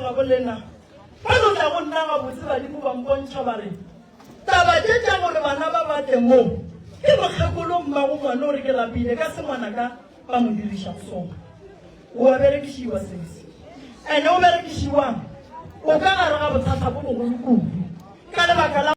gabo lena ba no tla go nna gabotse badimo ba mpontšha ba re taba tše tša gore bana ba ba tle mo ke mokgekolo mmago ngwana o re ke lapile ka se ngwanaka ba mo diriša go sona. O a berekišiwa sesi. Ene o berekišiwang o ka gare ga bothata bo bogolo kudu ka lebaka la.